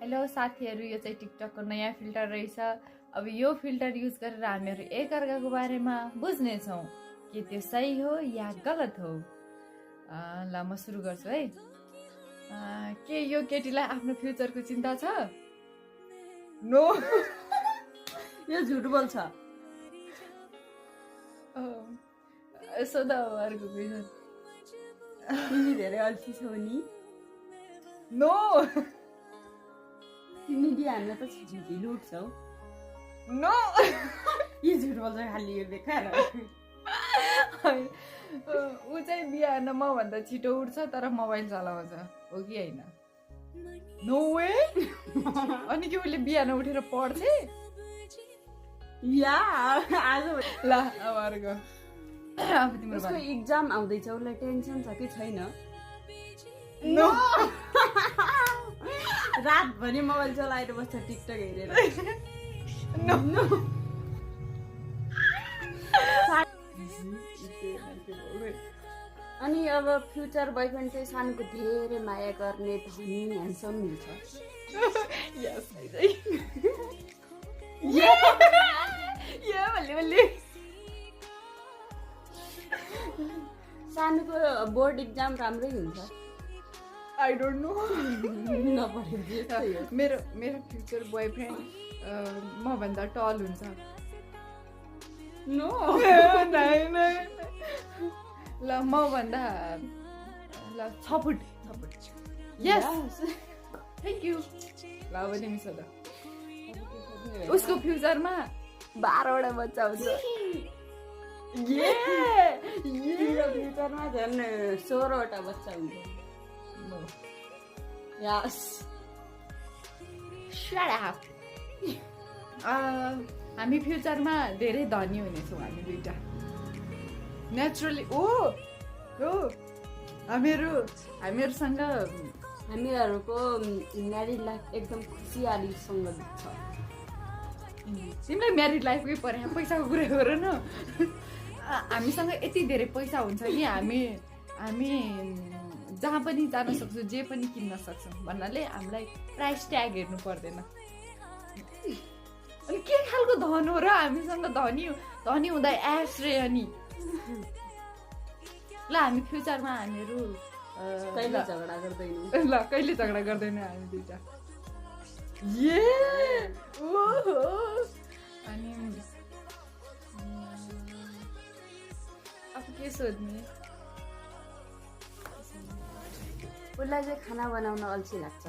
Hello साथीहरू, यो चाहिँ टिकटकको नयाँ फिल्टर रहेछ। अब यो फिल्टर युज गरेर हामीहरू एकअर्काको बारेमा बुझ्नेछौँ कि त्यो सही हो या गलत हो। ल म सुरु गर्छु है। के यो केटीलाई आफ्नो फ्युचरको चिन्ता छ? नो। यो झुट बोल्छ। सोधा हो अर्को क्वेसन। तिमी धेरै अल्छी छौ नि। नो। तिमी बिहान त छिटो उठ्छौ। नो। यो झुट बोल्छ खालि यो बेकार। ऊ चाहिँ बिहान मभन्दा छिटो उठ्छ तर मोबाइल चलाउँछ, हो कि होइन? No way. अनि के उसले बिहान उठेर पढ्थे? या आज ल अब अर्को। अब तिम्रो उसको एक्जाम आउँदैछ, उसलाई टेन्सन छ कि छैन? नो। रातभरि मोबाइल चलाएर बस्छ टिकटक हेरेर। नो। अनि अब फ्युचर बोयफ्रेन्ड चाहिँ सानोको धेरै माया गर्ने धनी ह्यान्डसम हुन्छ। सानोको बोर्ड एक्जाम राम्रै हुन्छ। I don't know. नपढेको मेरो फ्युचर बोयफ्रेन्ड मभन्दा टल हुन्छ। नो। ल मभन्दा 6 फुट। Yes, thank you. ल अब तिमी सोध। उसको फ्युचरमा 12वटा बच्चा हुन्छ। तिम्रो फ्युचरमा झन् 16वटा बच्चा हुन्छ। यस। Shut up. हामी फ्युचरमा धेरै धनी हुनेछौँ, हामी दुईटा। नेचुरली हामीहरूसँग हामीहरूको म्यारिड लाइफ एकदम खुसियालीसँग छ। तिमीलाई म्यारिड लाइफकै परे, पैसाको कुरा गर न। हामीसँग यति धेरै पैसा हुन्छ कि हामी जहाँ पनि जान सक्छौँ, जे पनि किन्न सक्छौँ भन्नाले हामीलाई प्राइस ट्याग हेर्नु पर्दैन। अनि के खालको धन हो र हामीसँग धनी हुँदा एप्स रे? अनि ल हामी फ्युचरमा हामीहरू कहिले झगडा गर्दैनौँ। ल कहिले झगडा गर्दैनौँ हामी दुईटा। अनि अब के सोध्ने? उसलाई चाहिँ खाना बनाउन अल्छी लाग्छ।